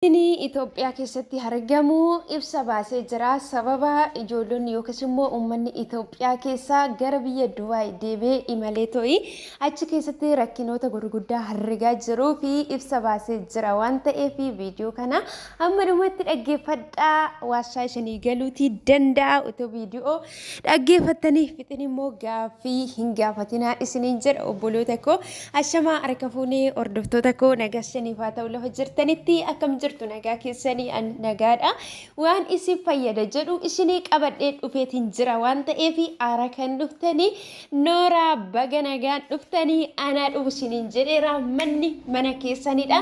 Inni Itoophiyaa keessatti argamu ibsa baasee jira. Sababa ijoollonni yookiis immoo uummanni Itoophiyaa keessaa gara biyya Dubaay deemee imalee to'i achi keessatti rakkinoota gurguddaa herregaa jiruu fi ibsa baasee jira waan ta'eef, viidiyoo kana hamma dhumatti dhaggeeffadhaa, waashaa isinii galuutii danda'a. Otoo viidiyoo dhaggeeffattanii fixin immoo gaaffii hin gaafatinaa isiniin jedha. Obboloota koo, ashamaa, harka fuunee hordoftoota koo, nagaa isiniif haa ta'u. Lafa jirtanitti akkam jirtu? Nagaa keessanii? An nagaadha. Waan isin fayyada jedhu isinii qabadhee dhufeetiin jira waan ta'eef, aara kan dhuftanii nooraa, baga nagaan dhuftanii, anaa dhufu isiniin jedheera. Manni mana keessanidha.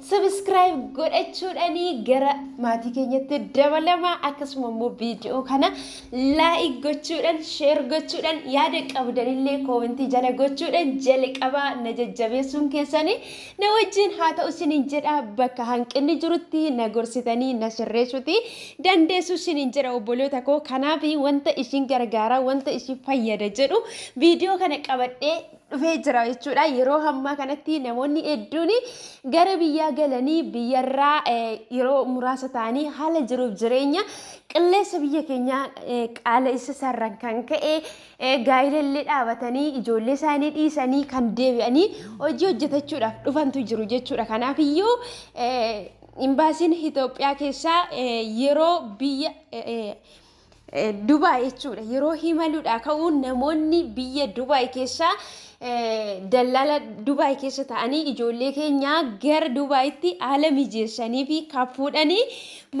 Subscribe godhachuudhaanii gara maatii keenyatti dabalama. Akkasuma immoo viidiyoo kana like gochuudhaan, share gochuudhaan, yaada qabdanillee comment jala gochuudhaan jalqabaa na jajjabeessuun keessanii na wajjin haa ta'u isiniin jedha. Bakka hanqinni jirutti na gorsitanii na sirreessuuti dandeessu isiniin jedha, obboloota koo. Kanaaf wanta isin gargaara, wanta isin fayyada jedhu viidiyoo kana qabadhee dhufee jira jechuudha. Yeroo ammaa kanatti namoonni hedduun gara biyyaa galanii biyyarraa yeroo muraasa ta'anii haala jiruuf jireenya qilleensa biyya keenyaa qaala isa sarran kan ka'e gaa'elallee dhaabatanii ijoollee isaanii dhiisanii kan deebi'anii hojii hojjetachuudhaaf dhufantu jiru jechuudha. Kanaaf iyyuu imbaasiin Itoophiyaa keessaa yeroo biyya Dubaay jechuudha, yeroo imaluudha ka'uun namoonni biyya Dubaay keessaa dallala Dubaay keessa ta'anii ijoollee keenya gara Dubaayitti haala mijeessanii fi kan fuudhanii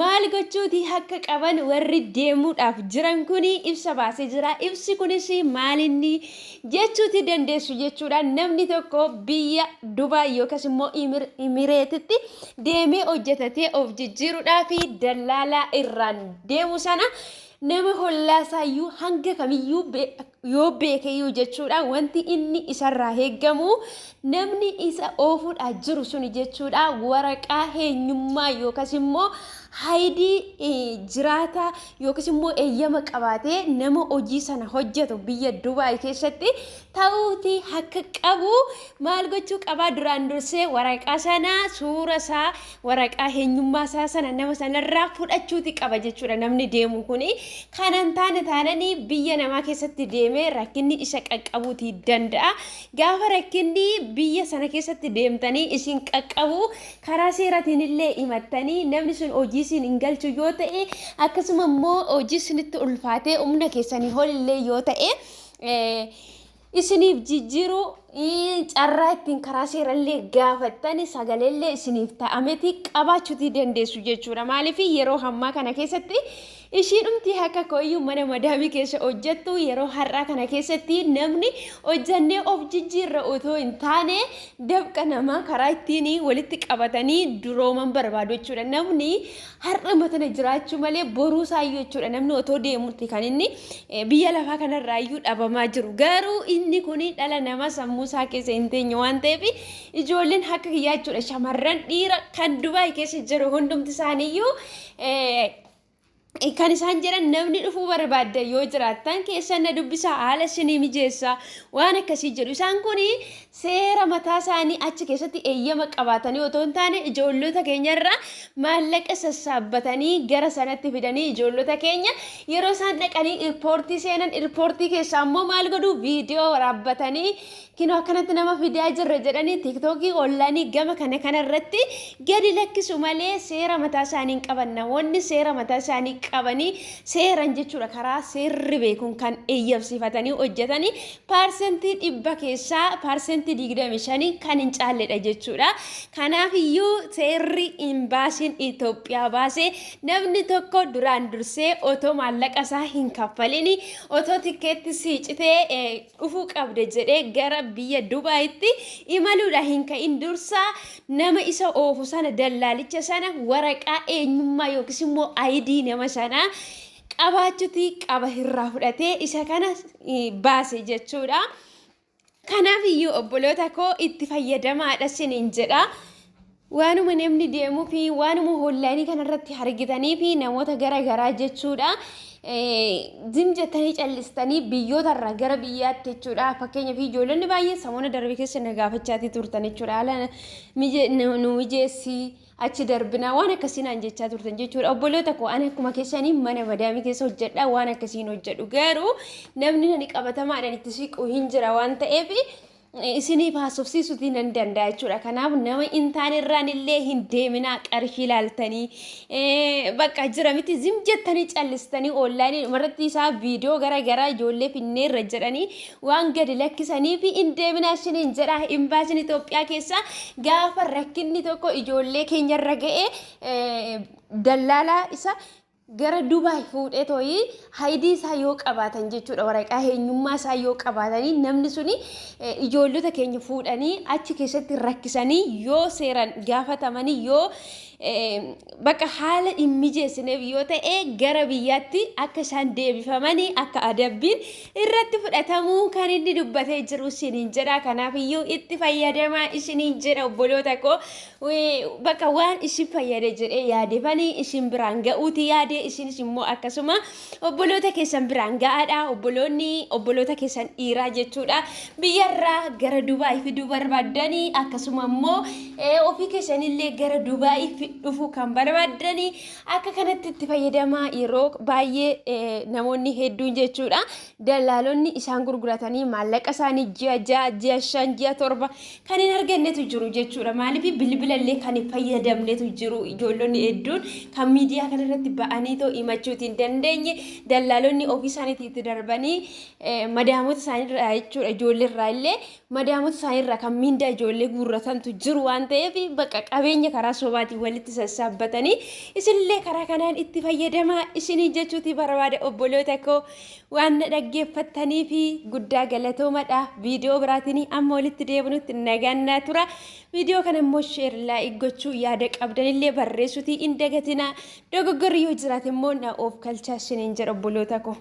maal gochuuti akka qaban warri deemuudhaaf jiran kun ibsa baasee jira. Ibsi kunis maalinni jechuuti dandeessu jechuudha. Namni tokko biyya Dubaay yookaas immoo Imireetitti deemee hojjetatee of jijjiiruudhaa fi dallaalaa irraan deemu sana, nama hollaa isaayyuu hanga kamiyyuu yoo beekeyyuu jechuudha, wanti inni isarraa eeggamu namni isa oofuudhaa jiru suni jechuudha, waraqaa eenyummaa yookaas immoo ID jiraata yookaas immoo eeyyama qabaatee nama hojii sana hojjetu biyya Dubaay keessatti ta'uuti akka qabu maal gochuu qabaa? Duraan dursee waraqaa sana, suura isaa, waraqaa eenyummaa isaa sana nama sanarraa fudhachuuti qaba jechuudha namni deemu kuni. Kanan taane taananii biyya namaa keessatti deemee rakkinni isa qaqqabuuti danda'a. Gaafa rakkinni biyya sana keessatti deemtanii isin qaqqabu, karaa seeraatiin illee himattanii namni sun hojii isin hin galchu yoo ta'e, akkasuma immoo hojii isinitti ulfaatee humna keessanii ol illee yoo ta'e, isiniif jijjiiruu carraa ittiin karaa seerallee gaafattani sagaleellee isiniif ta'ameti qabaachuutii dandeessu jechuudha. Maaliif, yeroo ammaa kana keessatti ishiin dhumti akka kooyyuu mana madaamii keessa hojjettu, yeroo har'aa kana keessatti namni hojjannee of jijjiirra otoo hin taane dafqa namaa karaa ittiin walitti qabatanii durooman barbaadu jechuudha. Namni har'uma tana jiraachuu malee boruu isaayyuu jechuudha, namni otoo deemutti kan inni biyya lafaa kanarraa iyyuu dhabamaa jiru. Garuu inni kun dhala namaa sammuu isaa keessa hin teenye waan ta'eef, ijoolleen akka kiyyaa jechuudha, shamarran, dhiira kan Dubaay keessa jiru hundumti isaaniiyyuu kan isaan jedhan, namni dhufuu barbaadda yoo jiraattan keessan na dubbisa, haala isinii mijeessa waan akkasii jedhu. Isaan kun seera mataa isaanii achi keessatti eeyyama qabaatanii otoo hin taane, ijoollota keenyarraa maallaqa sassaabbatanii gara sanatti fidanii, ijoollota keenya yeroo isaan dhaqanii airport seenan, airport keessaa immoo maal godhu? Viidiyoo waraabbatanii, kinoo akkanatti nama fidaa jirra jedhanii TikTok, online gama kana kanarratti gadi lakkisu malee seera mataa isaanii hin qaban. Namoonni seera mataa isaanii qabanii seeran jechuudha, karaa seerri beekuun kan eeyyamsiifatanii hojjetanii 100% keessaa 25% kan hin caalledha jechuudha. Kanaaf iyyuu seerri imbaasiin Itoophiyaa baasee, namni tokko duraan dursee otoo maallaqa isaa hin kaffalini, otoo tikkeetti siicitee dhufuu qabda jedhee gara biyya Dubaayitti imaluudha hin ka'in dursaa nama isa oofu sana, dallaalicha sana, waraqaa eenyummaa yookiis immoo ID nama sanaa qabaachuuti qaba, irraa fudhatee isa kana baase jechuudha. Kanaaf iyyuu obboloota koo, itti fayyadamaadha isiniin jedha. Waanuma namni deemuu fi waanuma online kanarratti argitanii fi namoota gara garaa jechuudha. Zim jettanii callistanii biyyoota irraa gara biyyaatti jechuudha. Fakkeenyaaf ijoollonni baay'ee samoona darbe keessa na gaafachaatii turtan jechuudha. Haala nu mijeessi. Achi darbinaa waan akkasii naan jechaa turtan jechuudha. Obboloota koo, ani akkuma keessanii mana madaamii keessa hojjedha, waan akkasiin hojjedhu, garuu namni nani qabatamaadhaan itti siqu hin jira waan ta'eef isiniif haasofsiisuutii nan danda'a jechuudha. Kanaaf nama hin taane irraan illee hin deeminaa. Qarshii ilaaltanii bakka jira miti, zim jettanii callistanii onlineii irratti isaa viidiyoo gara garaa ijoollee finneerra jedhanii waan gadi lakkisanii fi hin deeminaa isiniin jedha. Imbaasiin Itoophiyaa keessa gaafa rakkinni tokko ijoollee keenyarra ga'e, dallaalaa isa gara Dubaay fuudhee tooyi ID isaa yoo qabaatan jechuudha, waraqaa eenyummaa isaa yoo qabaatanii, namni suni ijoollota keenya fuudhanii achi keessatti rakkisanii, yoo seeraan gaafatamanii, yoo bakka haala hin mijeessineef yoo ta'e, gara biyyaatti akka isaan deebifamanii akka adabbiin irratti fudhatamuu kan inni dubbatee jiru isiniin jedha. Kanaaf iyyuu itti fayyadamaa isiniin jedha, obboloota koo. Bakka waan isin fayyade jedhee yaadefanii isin biraan ga'uuti yaade, isinis immoo akkasuma obboloota keessan biraan ga'aadha. Obboloonni obboloota keessan dhiiraa jechuudha, biyyarraa gara Dubaay fiduu barbaaddanii, akkasuma immoo ofii keessanillee gara Dubaay dhufuu kan barbaaddanii, akka kanatti itti fayyadamaa. Yeroo baay'ee namoonni hedduun jechuudha, dallaalonni isaan gurguratanii maallaqa isaanii ji'a 6, ji'a 5, ji'a 7 kan hin argannetu jiru jechuudha. Maaliif bilbilallee kan hin fayyadamnetu jiru. Ijoollonni hedduun kan miidiyaa kanarratti ba'anii too himachuuti hin dandeenye, dallaalonni ofii isaaniitii itti darbanii madaamota isaaniirraa jechuudha, ijoolleerraa illee madaamota isaaniirraa kan miindaa ijoollee guurratantu jiru waan ta'eef, bakka qabeenya karaa sobaatiin walitti sassaabbatanii, isinillee karaa kanaan itti fayyadamaa isinii jechuuti barbaada. Obboloota koo, waan na dhaggeeffattanii fi guddaa galatoomadha. Viidiyoo biraatiin amma walitti deebinutti nagaan naa tura. Viidiyoo kana immoo share, like gochuu, yaada qabdanillee barreessuutii hin dagatinaa. Dogoggorri yoo jiraate immoo na of kalchaa isiniin jedha, obboloota koo.